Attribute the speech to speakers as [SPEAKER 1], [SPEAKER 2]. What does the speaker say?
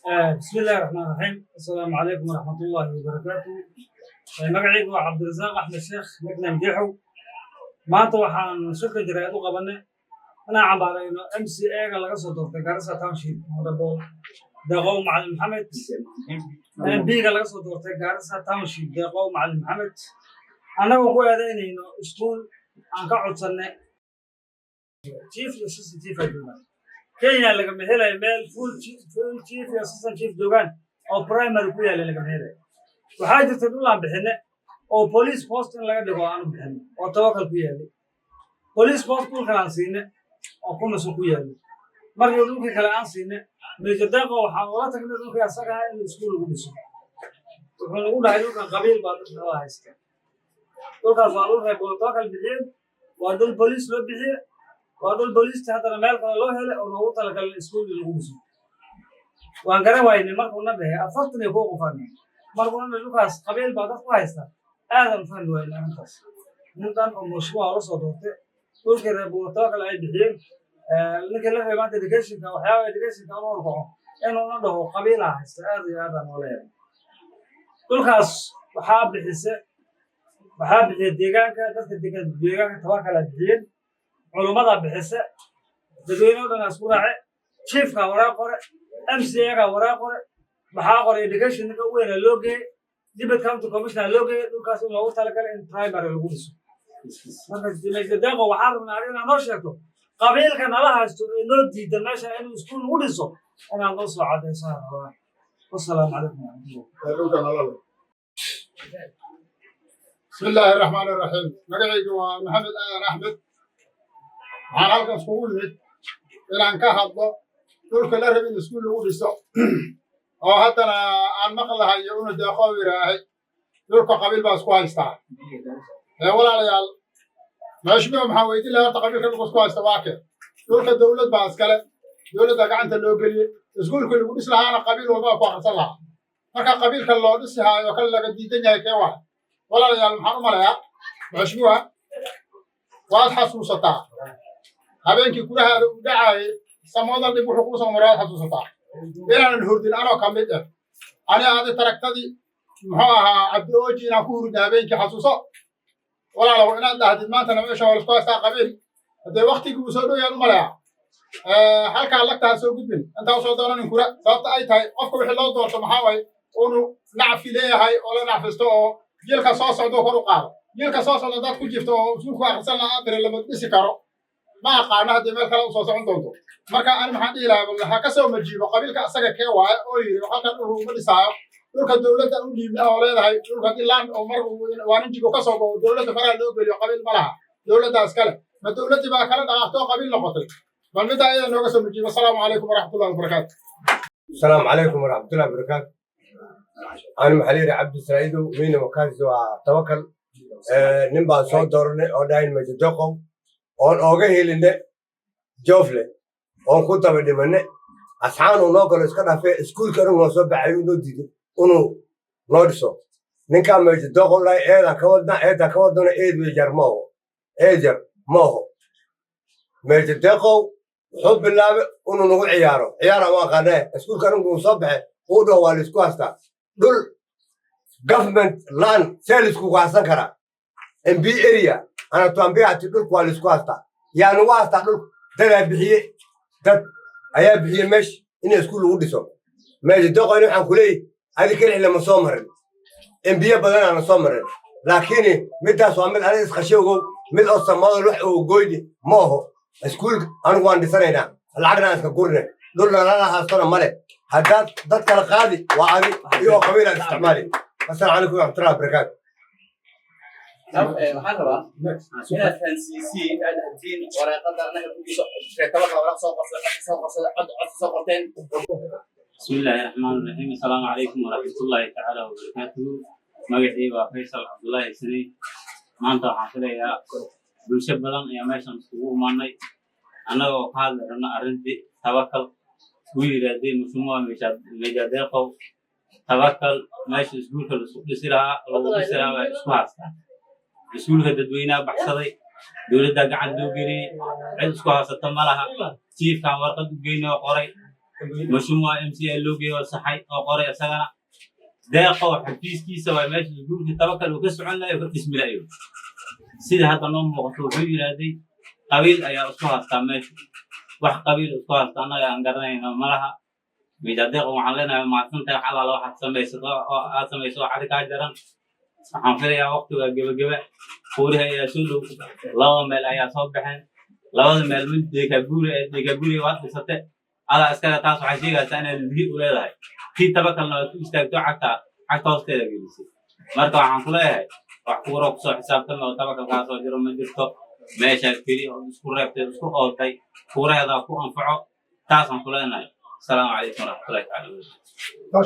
[SPEAKER 1] بسم الله الرحمن الرحيم، السلام عليكم ورحمة الله وبركاته. Magacaygu waa Cabdirasaaq Axmed Sheekh nickname Jeexow. Maanta waxaan shirka jaraa'id u qabanay inaan cambaarayno MCA-ga laga soo doortay Garissa Township, Honorable Deeqow Macalin Maxamed, MP-ga laga soo doortay Garissa Township, Deeqow Macalin Maxamed, annagoo ku eedaynayno iskuul aan ka codsannay. Chief iyo assistant chief ay joogaan. Kenya lagama helayo meel full chief iyo assistant chief joogaan oo primary ku yaalla, lagama helayo. Waxaa jirta dhul aan bixine oo police post in laga dhigo aanu bixino oo Tawakal ku yaallay. Police post dhulkan aan siine oo Kunaso ku yaallay, markii dhulkii kale aan siine Major Deeqo, waxaan ula tagnay dhulkii asaga ahaa in iskuul lagu dhiso. Wuxuu nagu dhahay dhulkan qabiil baa dadka la haysta. Dhulkaas waa dhul reer Tawakal bixiyeen, waa dhul police loo bixiye, waa dhul booliista haddana meel kale loo helay oo loogu talagalay iskuul in lagu dhiso. Waan garan waynay markuuna dhahay 41 qofaan, markuuna dhahay dhulkaas qabiil baa dad ku haysta. Aadan fahmi waynay arrintaas. Nin dhan oo mheshimiwa la soo doortay, dhulkii reer Buurtawakal ay bixiyeen, ninkii la rabay maanta educationka, waxyaaba educationka ula horkaco, inuuna dhaho qabiilaa haysta, aad iyo aad aan oola yaabay. Dhulkaas waxaa bixiya deegaanka, dadka degan deegaanka Tawakalaa bixiyeen, culummadaa bixise, dadweyne o dhan aa isku raace. Chiefka waraaq qore, MCA-ga waraaq qore, maxaa qoray, education ninka u weynaa loo geeyey, deputy county commissioner loo geeyey, dhulkaas in loogu talagalay in primary lagu dhiso. Marka Major Deeqo, waxaan rabnaa adiga inaad noo sheegto qabiilka nala haysto ee noo diida meesha inuu iskuul lagu dhiso, inaad noo soo cadayso rabaa. Wasalaamu calaykum waraxmatullah.
[SPEAKER 2] Dhulka nolol. بسم الله الرحمن الرحيم. Magacaygu waa Maxamed Aadan Axmed. Waxaan halkan iskugu nimid inaan ka hadlo dhulka la raba in iskuul lagu dhiso, oo haddana aan maqlahayo unu Deeqo yidhaahay dhulka qabiil baa isku haystaa. Ee walaalayaal, mheshimiwa, maxaan weydiin lahaa horta qabiilka dhulka isku haysta waa kee? Dhulka dowlad baa iskale, dowladda gacanta loo geliyey. Iskuulka lagu dhis lahaana qabiil walbaa ku akhrisan lahaa. Marka qabiilka loo dhisi haayo kan laga diidan yahay kee waay? Walaalayaal, maxaan u malayaa, mheshimiwa, waad xasuusataa habeenkii kurahaada uu dhacaayay samoodan dhib wuxuu kuu soo maray. Waad xasuusataa inaanan hurdin anoo ka mid ah, ani adi taragtadii muxuu ahaa Cabdi Ooji inaan ku hurdin habeenkii. Xasuuso walaalow, inaad dhahdid maantana meesha waa laisku haystaa qabiil. Haddee waktigii uu soo dhow yaan u malayaa, halkaa lagta ha soo gudbin intaa usoo doonanin kura. Sababta ay tahay, qofka wixii loo doorto maxaa waaye? Unu nacfi leeyahay oo la nacfisto oo jiilka soo socdo kor u qaado. Jiilka soo socda dad ku jirto oo iskuulku akhrisan lahaa tiri lama dhisi karo. Ma aqaano haddii meel kale usoo socon doonto. Marka ani maxaan dhihi lahaa, bal ha ka soo majiibo qabiilka asaga kee waaye oo yidhi halkan dhul uma dhisaayo? Dhulka dowladda u dhiibna oo leedahay dhulka haddii laan oo mar waa ninjigu ka soo go'o, dowladda faraha loo geliyo, qabiil ma laha, dowladda iskale. Ma dowladdii baa kala dhaqaaqto oo qabiil noqotay? Bal middaa iyada nooga soo majiibo. Asalaamu calaykum waraxmatullahi wabarakaatu.
[SPEAKER 3] السلام عليكم ورحمة الله وبركاته. أنا محليري عبد السعيد مين وكاز توكل. Nin baan soo dooranay oo dhahayn Major Deeqow, oon ooga heline Joofle, oon ku daba dhimane. Asxaan uu noo galo iska dhaafee, iskuulka anigu noo soo baxay uu noo diiday inuu noo dhiso. Ninkaa Major Deeqow dhahay eedaan ka wadnaa, eedaan ka wadnana, eed wey jar ma oho, eed jar ma oho. Major Deeqow wuxuu bilaabay inuu nagu ciyaaro ciyaara u aqaanee. Iskuulka anigu uu soo baxay uu dhaho waa laisku haystaa dhul government land. See laiskugu haysan karaa? MP area anatuambia ati dhulku waa laisku haystaa. Yaa nagu haystaa dhulku? Dadaa bixiye, dad ayaa bixiye meesha in iskuul lagu dhiso. Meesha Deeqoyna waxaan ku leeyahy, adi kelix lama soo marin, MP-ye badanaana soo marin, laakiin middaas waa mid aniga isqashe ogow, mid oo samadol wax oo goyni ma oho. Iskuul anigu waan dhisanaynaa, lacagna aan iska gurine, dhulna lala haystona male. Haddaad dad kala qaadi, waa adi iyo qabiil aad isticmaali. Asalaamu calaykum waraxmatullahi wabarakaatu.
[SPEAKER 4] Waxaan rabaa inaad fahansiisiin, aad dhahtiin waraaqada annaga reetaba kala waraaq soo qorsada, codsi soo qorsada, cod codsi soo qorteen.
[SPEAKER 5] بسم الله الرحمن الرحيم، السلام عليكم ورحمة الله تعالى وبركاته. Magacii waa Faysal Cabdullaahi Saney. Maanta waxaan filayaa bulsho badan ayaa meeshan iskugu imaanay, annagoo ka hadli rabna arrintii Tabakal uu yidhaahdee mheshimiwa Major Deeqow. Tabakal meesha iskuulka laisku dhisi lahaa, lagu dhisi lahaa, waa isku haystaan. Iskuulka dadweynaha baxsaday, dowladdaa gacan loo geliyey, cid isku haysata ma laha. Chiefkaan warqad u geynay oo qoray. Mheshimiwa MCA loo geeyey oo saxay oo qoray isagana. Deeqow xafiiskiisa waa meesha iskuulkii Tabakal uu ka socon lahayo, ka dhismi lahayo. Sida hadda noo muuqato, wuxuu yidhaahday qabiil ayaa isku haystaa meesha. Wax qabiil isku haysta annaga aan garanayno malaha. Major Deeqow, waxaan leenahay mahadsantahay. Wax allaala waxaad samaysato oo aad samayso wax adi kaa jaran. Waxaan filayaa waqtiga gebageba, kuurihi ayaa soo dhow. Laba meel ayaa soo baxeen. Labada meel mid Deekabuuri, Deekabuuri waad dhisate, adaa iskale. Taas waxay sheegaysaa inaad ligi u leedahay. Tii Tabakalna waad ku istaagto, cagta cagta hoosteeda gelisay. Marka waxaan ku leeyahay, wax kuuro kusoo xisaabtama oo Tabakal kaa soo jiro ma jirto. Meeshaad keli oo isku reebtay, isku ootay, kuuraheeda ku anfaco, taasaan ku leenahay. Asalaamu calaykum waraxmatullahi taala wabarakatu.